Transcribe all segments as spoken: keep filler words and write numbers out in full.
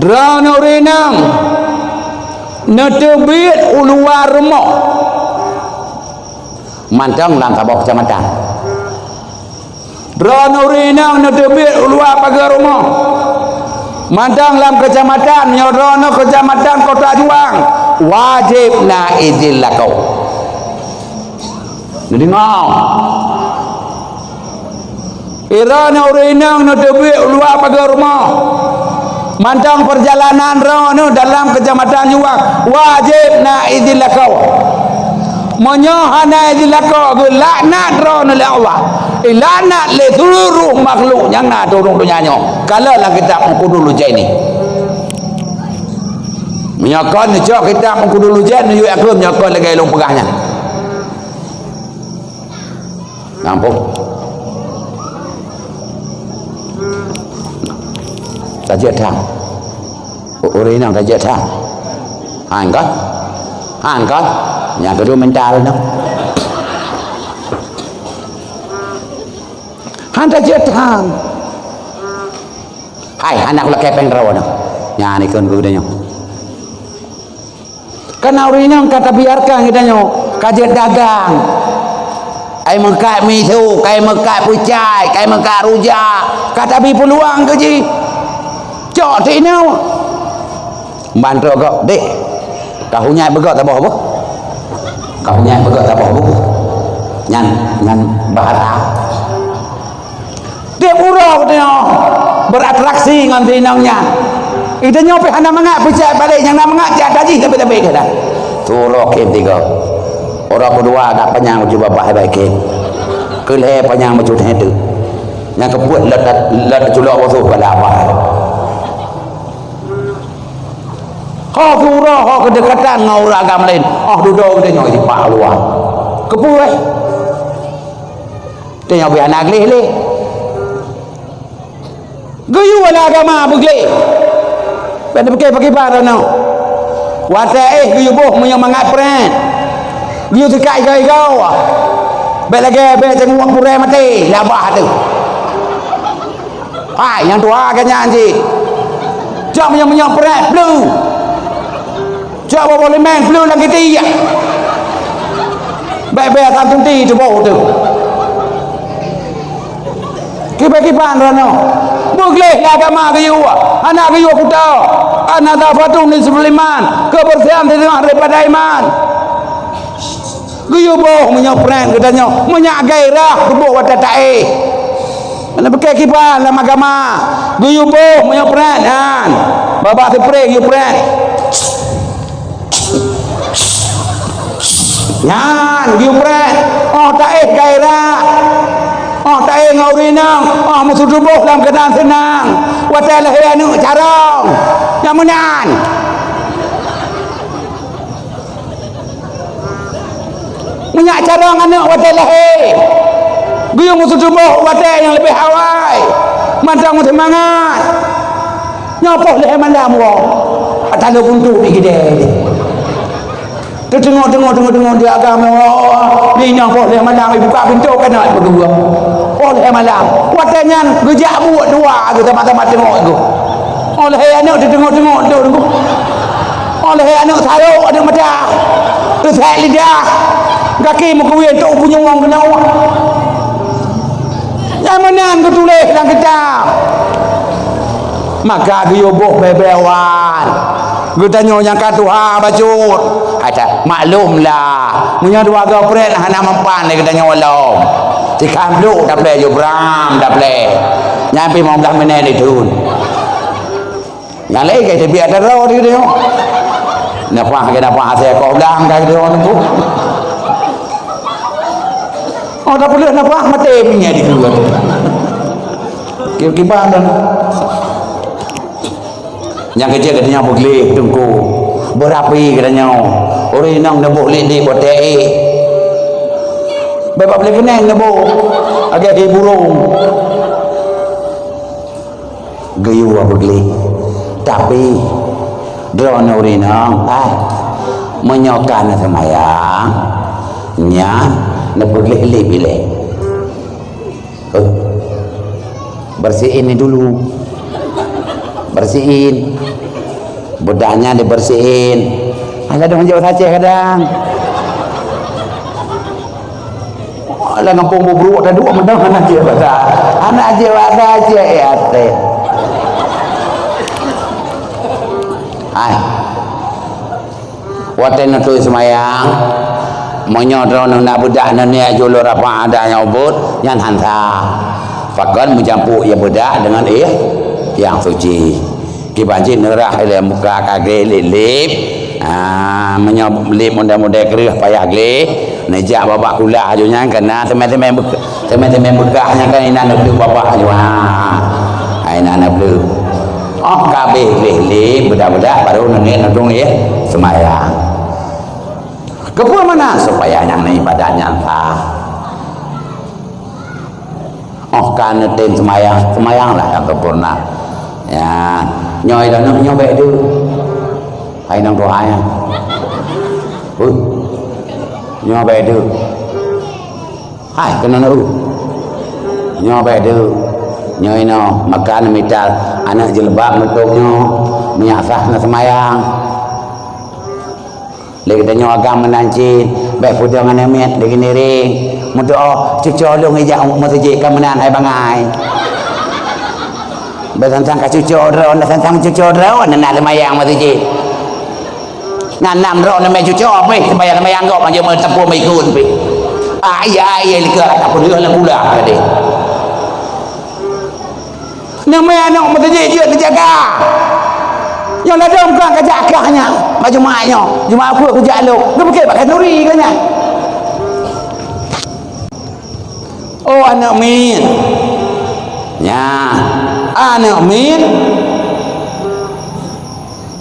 Droeneuh ureueng inong neuteubiet u luwa rumoh, mantong lam saboh keucamatan. Droeneuh ureueng inong neuteubiet u luwa pageue rumoh, mantong lam keucamatan, nyoe droeneuh keucamatan Kota Juang, wajéb na idhin lakoe. Neudeungoe! Droeneuh ureueng inong neuteubiet u luwa pageue rumoh, mantong peurjalanan droeneuh dalam keucamatan Juang, wajéb na idhin lakoe. Meunyoe hana idhin lakoe, geulaknat droeneuh lé Allah, ilaknat lé seuluruh makhluk nyang na ateueh rhueng donya nyoe. Kalon lam kitab Unqudul Lujaini. Meunyoe kon neucok kitab Unqudul Lujaini, neuyue akeuem nyoe kon lagée lôn peugah nyan. Nampak? Tajeuet tham. U-, ureueng inong tajeuet tham. Han kon? Han kon? Nyang keudua mental nyoe. Han tajeuet tham. Hai, hana kulakée péng droeneuh. Nyan ikon geutanyoe. Kana ureueng inong ka tabiarkan geutanyoe, ka jeuet dagang. Kai meukat miseue, kai meukat peucai, kai meukat rujak, ka tabi peuluang keu jih. Cok tinoe. Ban trok gob, "Dek, ka hunyai beugöt saboh boh?" "Ka hunyai beugöt saboh boh?" Nyan, nyan bahasa. Tiep uroe geutanyoe beuratraksi ngon si inong nyan. Geutanyoe pih hana mangat peucaya balek, nyang na mangat cit ata jih tapi-tapi keunan. Turoe khem tiga. Uroe keudua dak panyang bacut babah baik khem. Keu lhèe panyang bacut lhèe teuk. Nyang keupeuet lhèe, lhèe culok boh su kala abah. Ho surah, ho keudekatan ngon ureueng agama laén. Oh dudoe geutanyoe jipak luwa. Keupeue? Tanyoe bih hana gleh lé. Geuyue lam agama beugleh. Bèk neupiké pakriban droeneuh. Watèe éh geuyue boh meunyoe mangat prèt. Geuyue sikat igoe-igoe. Bèk lagèe bèk teungoh purèe maté, labah teuh. Hai, nyang tuha ka nyan cit. Cok meunyoe-meunyoe prèt, pleu. Cok boh-boh limeng, pleu lam kitiek. Bèk-bèk asam tunti tuboh teuh. Kiban-kiban droeneuh. Beugleh lé agama geuyue. Hana geuyue kuto. An-nadhafatu nisful iman. Kebersihan siteungoh daripada iman. Geuyue boh meunyoe prèt geutanyoe, meunyak gairah geuboh watèe taéh. Hana piké kiban lam agama. Geuyue boh meunyoe prèt nyan. Babah sipré geuyue prèt. Nyan geuyue prèt. Oh taéh gairah. Oh taéh ngon ureueng inong. Oh meuseutuboh lam keuadaan seunang. Watèe lahé aneuk carông. Nyang meunan. Meunyak carông aneuk watèe lahé, geuyue meuseutuboh watèe nyang leubeh awai, mantong meuseumangat. Nyoe poh lhèe malam woe, ata lôn buntu di keudè. Teuteungoh-teungoh, teungoh-teungoh di agam woe, di nyoe poh lhèe malam, ibuka pintoe keunoe berdua. Poh lhèe malam, watèe nyan geujak buet dua geuh sama-sama teungoh geuh. Oh lhèe aneuk teuteungoh-teungoh, teungoh-teungoh. Oh lhèe aneuk sarok, aneuk mata. Teusèk lidah. Gaki meukuwien tok punyueng keunoe. Nyang meunan geutuléh lam kitab. Maka geuyue boh bèe-bèe wan. Geutanyoe nyang ka tuha bacut. Hai that, maklumlah. Meunyoe dua goe prèt hana mempan lé geutanyoe lom. Tikam blok taplè ju bram taplè. Nyan pih limong blah minèt diteun. Nyang laén ka teubiet ata droe di geutanyoe. Nafah ke nafah asai koh blang ka geutanyoe teungku. Oh, tapeuleueh nafah maté minyak di geutanyoe. Kiban dan nyang keucil geutanyoe beugleh teungku. Beurapi geutanyoe. Ureueng inong neuboh lik-lik watèe éh. Bak blah keuneng neuboh. Agak di burung. Geuyue beugleh. Tapi, droeneuh ureueng inong, hai, meunyoe ka neuseumayang, nyan neupeugleh lé bilèe. Heuh. Bersihin ni dulu. Bersihin. Beudahnya dibersihin. Alah dong jaweueb saceh kadang. Alah ngampông bubruek tadi, meunan hana jeuet beudah. Hana jeuet beudah, jeuet até. Hai. Watèe neutôi seumayang, meunyoe droeneuh na beudah neuniet juluek rafa' adak nyang ubit, nyan han sah. Pakon meucampur ie beudah deungon ie nyang suci. Kiban cit neurah ilèe muka ka gleh lip-lip. Ha, meunyoe lip model-model kreueh payah gleh, neujak babah kulah aju nyan keunan teumé-teumé beu-, teumé-teumé beukah nyan kan inan neubleuk babah aju. Ha. Ha, inan neubleuk. Óh ka abéh gleh lip beudah-beudah baru neuniet neudong ie seumayang. Keupeue meunan? Supaya nyang ibadat nyan sah. Óh ka neutem seumayang, seumayanglah nyang sempurna. Ya, nyoe dah nyoe bèk deuh. Hai nang tuha nyan. Huh. Nyoe bèk deuh. Hai keunoe neu. Nyoe bèk deuh. Nyoe inoe maka neumita aneuk jilbab meutôb nyoe. Meunyak sah neuseumayang. Lé geutanyoe agam meunan cit, bèk peudong aneuk miet lagèe ngiréng. Meudoa, "Cuco lôn ijak u meuseujid ka meunan hai bangai." Bèk sang-sang ka cuco droe, sang-sang cuco droe, na seumayang meuseujid. Na nam droe na mè cuco pih, seumayang-seumayang gob, manjeuet meuteupue meuikôt pih. Ah, iya, iya, likot ka peudeuh lam gula tadi. Neumè aneuk meuseujid jeuet neujaga. Nyang ladôm kan ka jak kah nyan. Bak Jumaat nyoe. Jumaat peue kujak lôn. Geupike bak khanuri keu nyan. Oh, aneuk miet. Nyan. Aneuk miet.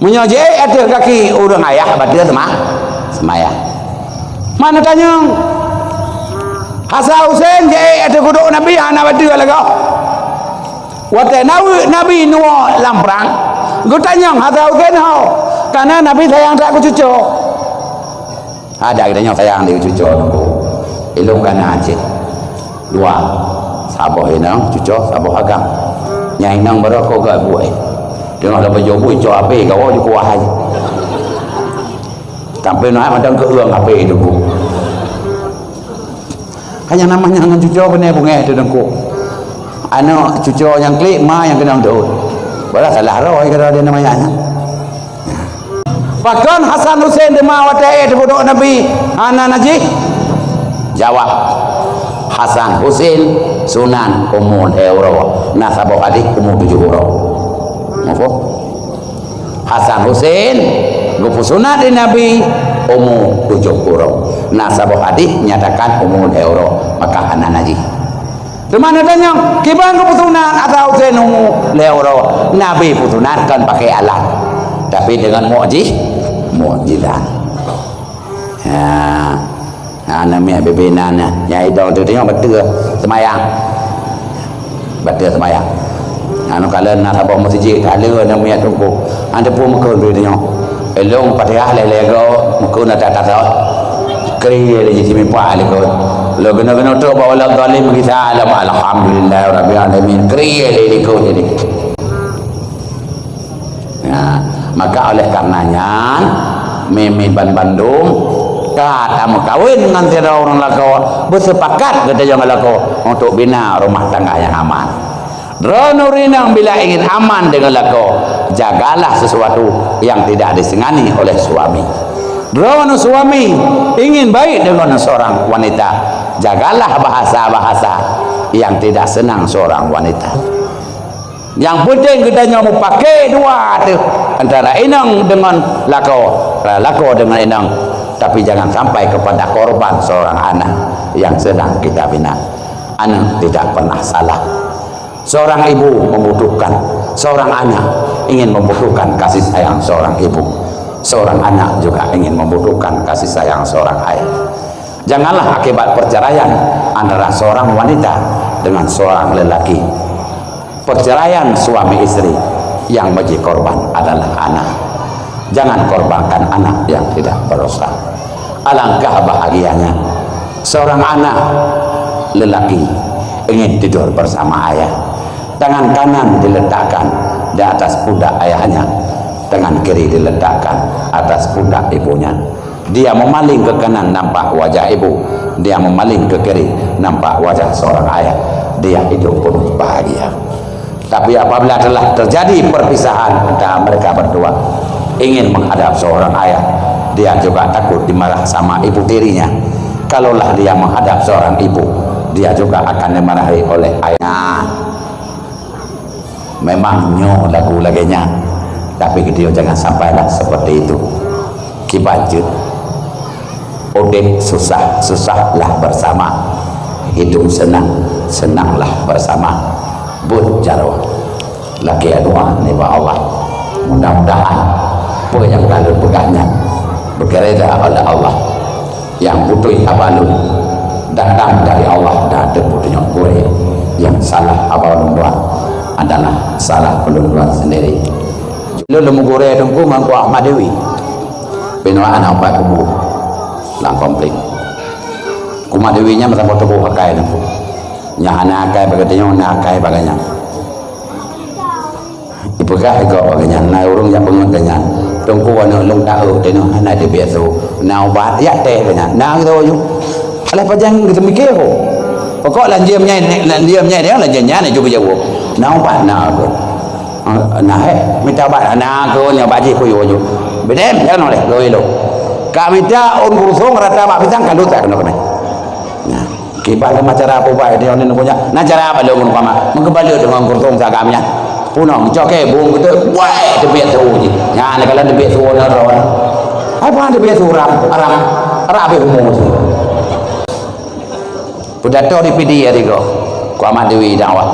Meunyoe jiék ateueh kaki ureueng ayah, bateue seuma-, seumayang. Mana tanyong? Hasan Husen jiék ateueh kudok Nabi, hana bateue lagoe. Watèe Nabi, Nabi neuwoe lam prang, geutanyong Hasan Husen ho, kana Nabi sayang that keu cuco. Adak geutanyoe sayang di cuco Teungku. Ilôn kana cit. Dua. Saboh inong cuco, saboh agam. Nyang inong baroe ko gak buet. Teungoh dapat jobui co api gawa ju kuah ai. Sampai nak madang keueung api Teungku. Hanya namanya ngon cuco beune bungeh tu Teungku. Aneuk cuco nyang klik ma nyang keunong dot. Balah salah roh kira dia namanya nyan. Pakon Hasan Husen teuma watèe éh teupeuduek Nabi hana najih? Jawab, Hasan Husen sunat umu lhèe uroe, na saboh hadih umu tujoh uroe. Muphom? Hasan Husen geupeusunat lé Nabi umu tujoh uroe, na saboh hadih nyatakan umu lhèe uroe, maka hana najih. Teuma neutanyong, kiban geupeusunat Hasan Husen umu lhèe uroe? Nabi peusunat kon pakai alat, tapi deungon mukji-, mukjizat. Ha. Ha, aneuk miet bibi nan nyan. Nyang idong tu tanyong bateue seumayang. Bateue seumayang. Anu kalon na saboh meuseujid, kalon aneuk miet Teungku. Hana teupeu meukeun tu tanyong. Ilôn Fatihah lhèe-lhèe goe, meukeun ata-ata. Kri lé jih simipak lé keu. Lôn keunoe-keunoe trok bak ulat zalim gisa alam, alhamdulillahirabbil alamin. Kri lé likot jadi. Nah, maka oleh karena nyan, mimi ban bandum ka tameukawen ngon sidroe ureueng lakoe, beuseupakat geutanyoe ngon lakoe untuk bina rumah tangga nyang aman. Droeneuh inong bila ingin aman deungon lakoe, jagalah sesuatu yang tidak disengani oleh suami. Droeneuh suami ingin baik deungon seorang wanita, jagalah bahasa-bahasa yang tidak senang seorang wanita. Nyang peunteng geutanyoe mupake dua teuh antara inong deungon lakoe, lakoe deungon inong, tapi jangan sampai kepada korban seorang anak yang sedang kita bina. Anak tidak pernah salah. Seorang ibu membutuhkan, seorang anak ingin membutuhkan kasih sayang seorang ibu. Seorang anak juga ingin membutuhkan kasih sayang seorang ayah. Janganlah akibat perceraian antara seorang wanita dengan seorang lelaki. Perceraian suami istri yang menjadi korban adalah anak. Jangan korbankan anak yang tidak berdosa. Alangkah bahagianya seorang anak lelaki ingin tidur bersama ayah. Tangan kanan diletakkan di atas pundak ayahnya. Tangan kiri diletakkan atas pundak ibunya. Dia memaling ke kanan, nampak wajah ibu. Dia memaling ke kiri, nampak wajah seorang ayah. Dia hidup penuh bahagia. Tapi apabila telah terjadi perpisahan antara mereka berdua, ingin menghadap seorang ayah, dia juga takut dimarah sama ibu tirinya. Kalaulah dia menghadap seorang ibu, dia juga akan dimarahi oleh ayah. Memang nyoe lagu lagée nyan, tapi geutanyoe jangan sampailah seperti itu. Kiban jeuet. Udeb susah, susahlah bersama. Hidup senang, senanglah bersama. Buet jaroe. Lakée doa nibak Allah. Mudah-mudahan peue nyang ka lôn peugah nyan beukeureudah oleh Allah. Nyang beutôi haba lôn datang dari Allah dan teupeutunyok gurée. Nyang salah haba lôn buat adalah salah ulôn buat sendiri. Lôn lôn meugurée Teungku ngon Ku Ahmad Dewi. Pinoe na upat kubu lam komplek. Ku Ahmad Dewi nyan meusaboh tuboh akai Teungku. Nyang hana akai bagaih nyoe, na akai bagaih nyan. Ipeugah iko bagaih nyan, na ureuëng jak peungeut geuh nyan. Teungku aneuk lôn taeu teunoh hana teubiet su. Na ubat, jak teh geuh nyan. Na geuh ju. Alah pajan geuh teumike ho. Pokok lanjeuem nyai, lanjeuem nyai dia lanjeuem nyan ju beujaweueb. Na ubat na geuh. Na heh, mita ubat na geuh nyoe bak jih kuyue ju. Bedem jangan oleh geuh ilo. Ka mita ôn kurusong rata bak pisang kalut tak kena kena. Nah. Kiban teuma cara peubuet di online nyoe, na cara balong rupa mah. Meukeubaleue deungon geurutong sagam nyan. Punong, cok keu bung beutôi, buet teubiet su jih. Nyan kalau teubiet su na droe. Hai bukan teubiet su ram, ram, ram habéh umu jih. Pidato di Pidie tiga. Ku Ahmad Dewi dakwah.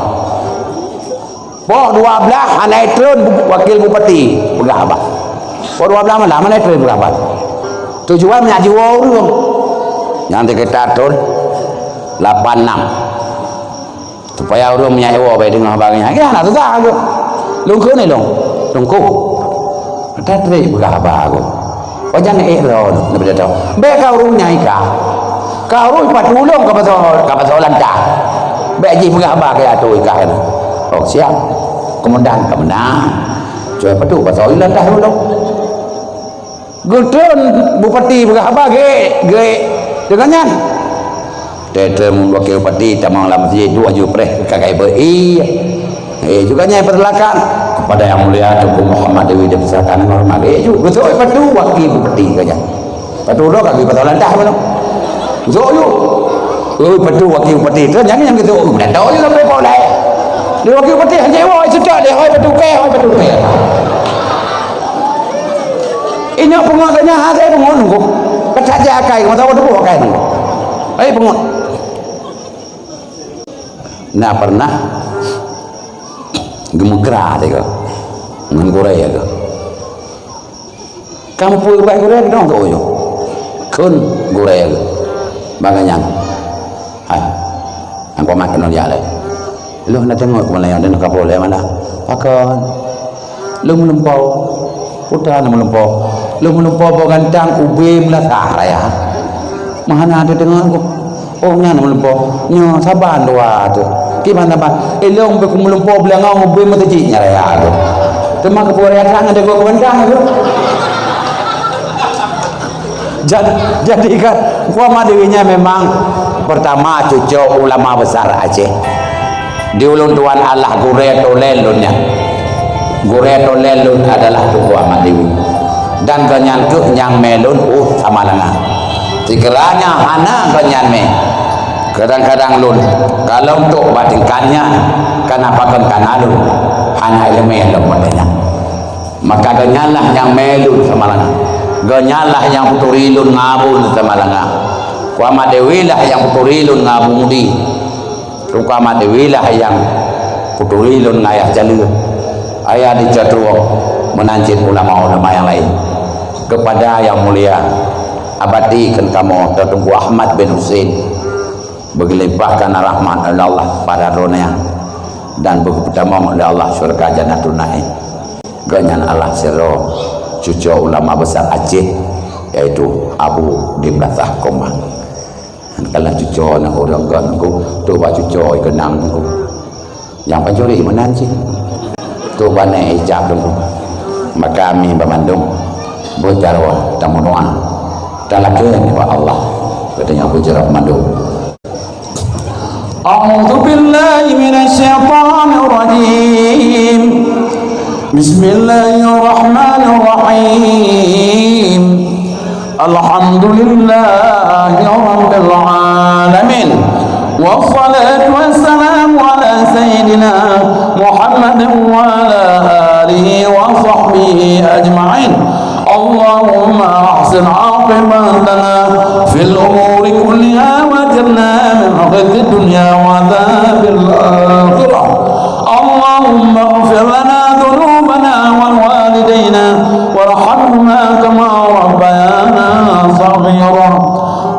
Poh dua blaih hana trön bu-, wakil bupati peugah haba. Poh dua blaih malam hana trön peugah haba. Tujuan meunyak jiwoe ureuëng. Nyang teuketat trön lapan enam. Supaya ureuëng meunyak jiwoe bai deungoe haba nyan. Ya, hana susah tu. Lungkon ni long. Lungkon. Teutrek peugah haba tu. Pajan ék droe nyoe, neupidato. Bék ka ureuëng nyang ika. Ka ureuëng patulông ka pasoe, ka pasoe lantah. Bék jih peugah haba keu atô ika nyoe. Oh, siap. Komandan ka meunan. Cuba patô pasoe lantah ulông. Geutrön bupati peugah haba geuék, geuék deungon nyan. Teutrön wakil bupati tamong lam masjid, duek aju preh ka kai beu. Iya. Eh, juga nyai persilakan kepada Yang Mulia Teungku Muhammad Dewi dipersilakan hormat. Eh, ju, beutôi patu wakil bupati ka nyan. Patu dah kaki pasal lantas mana? Zok ju. Oh, patu wakil bupati tu, jangan yang gitu. Oh, dah tahu juga berapa lah. Dia wakil bupati hanya wah, sudah dia, hai patu ke, hai patu ke. Ini pengawa kena, ha, saya pengawa nunggu. Kata aja akai, mata waktu buat akai nunggu. Hai pengawa. Nah, pernah geumeugra teuka ngon gurée geuh. Kamu peue bak gurée geuh dong teuoyo. Kheun gurée geuh. Bagaih nyan. Hai. Nyang kumat keunoe jak lé. Lôn na teungoh keumalaian dan kapol lé mana. Pakon. Lôn meulumpo. Putra na meulumpo. Lôn meulumpo boh gantang ubé meulasah raya. Mahana teudeungoe ku. Oh, nyan meulumpo. Nyoe saban dua tu. Kiban saban. Ilong beu meulumpo beulangong ubé meuteuji nya raya tu. Teuma keu raya nyan ada gua gantang tu. Jadi, jadi kan, Muhammad Dewi nyan memang pertama cucok ulama besar Aceh. Di ulôn tuan Allah gurée tulée lôn nyan. Gurée tulée lôn adalah Teungku Ahmad Dewi. Dan geuhnyan keuh nyang mé lôn u Samalanga. Sikeranya hana geuhnyan mé, kadang-kadang lôn, kalau untuk bak tingkat nyan, kana pakon kana lôn, hana ileumé lôn meuteunyan. Maka geuhnyanlah nyang mé lôn Samalanga. Geuhnyanlah nyang peuturi lôn ngon Abu Samalanga. Ku Ahmad Dewi lah nyang peuturi lôn ngon Abu Mudi. Teungku Ahmad Dewi lah nyang peuturi lôn ngon Ayah Jaleue. Ayah di Cotruok meunan cit ulama-ulama nyang laén. Kepada Yang Mulia Abati kheun kamoe Teungku Ahmad bin Husein. Beugeulipahkan rahmat oleh Allah pada droe nyan dan beugeutamong oleh Allah syurga Jannatul Naim. Geuhnyan adalah sidroe cucok ulama besar Aceh, yaitu Abu di Blasah Komang. Kalau cucok na ureuëng geuh nunggu, tu bak cucok keunang nunggu. Nyang pancuri meunan cit. Tu bak nai ijab nunggu. Maka ami banmandum beujaroe tameudoa, talakée nibak Allah. Geutanyoe beujaroe mandum. أعوذ بالله من الشيطان الرجيم. بسم الله الرحمن الرحيم. الحمد لله رب العالمين. والصلاة والسلام على سيدنا محمد وعلى آله وصحبه أجمعين. اللهم أحسن عاقبتنا في الأمور كلها وأجرنا من خزي الدنيا وعذاب الآخرة. اللهم اغفر لنا ذنوبنا ولوالدينا وارحمهما كما ربيانا صغيرا.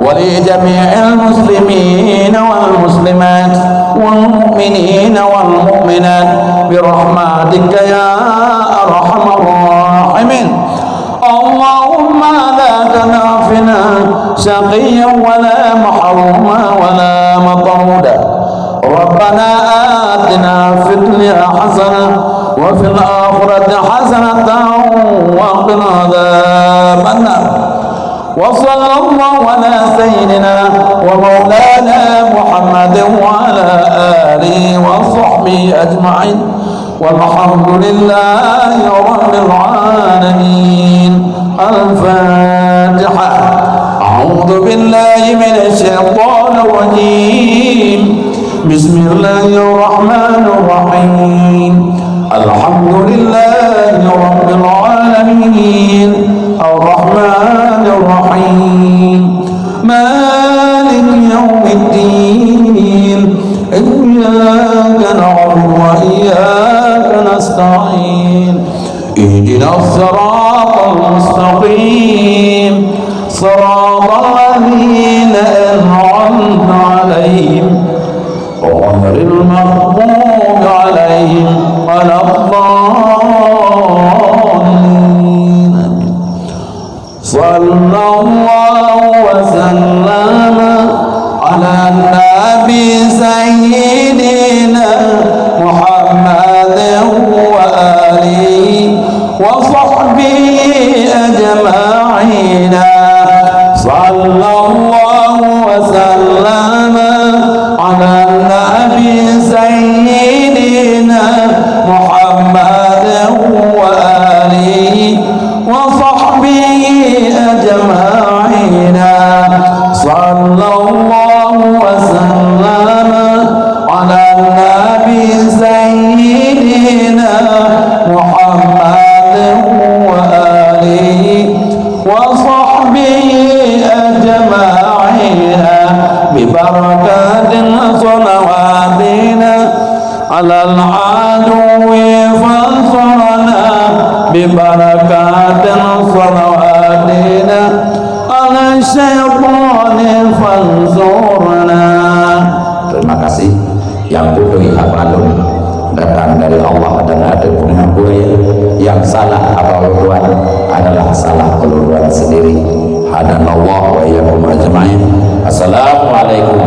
ولجميع المسلمين والمسلمات والمؤمنين والمؤمنات برحمتك يا أرحم الراحمين. اللهم لا تدع فينا شقيا ولا محروما ولا مطرودا. ربنا آتنا في الدنيا حسنة وفي الآخرة حسنة وقنا عذاب النار. وصلى الله على سيدنا ومولانا محمد وعلى آله وصحبه أجمعين. والحمد لله رب العالمين. الفاتحة. أعوذ بالله من الشيطان الرجيم. بسم الله الرحمن الرحيم. الحمد لله رب العالمين. الرحمن الرحيم. مالك يوم الدين. إياك نعبد وإياك نستعين. اهدنا الصراط المستقيم. صراط الذين أنعمت عليهم غير المغضوب عليهم ولا الضالين. صلى الله وسلم على النبي سيدنا محمد وآله وصحبه أجمعين. صلى الله وسلم على النبي سيدنا محمد وآله وصحبه أجمعين. صلى الله وسلم على النبي سيدنا محمد وآله وصحبه أجمعين ببركات صلواتنا على العدو فانصرنا ببركات صلواتنا على الشيطان فانصرنا. Terima kasih. Nyang beutôi haba lôn datang dari Allah dan ada pengakui, nyang salah haba ulôn tuan adalah salah ulôn tuan sendiri. Hadanallah wa iyyakum ajma'in. Assalamualaikum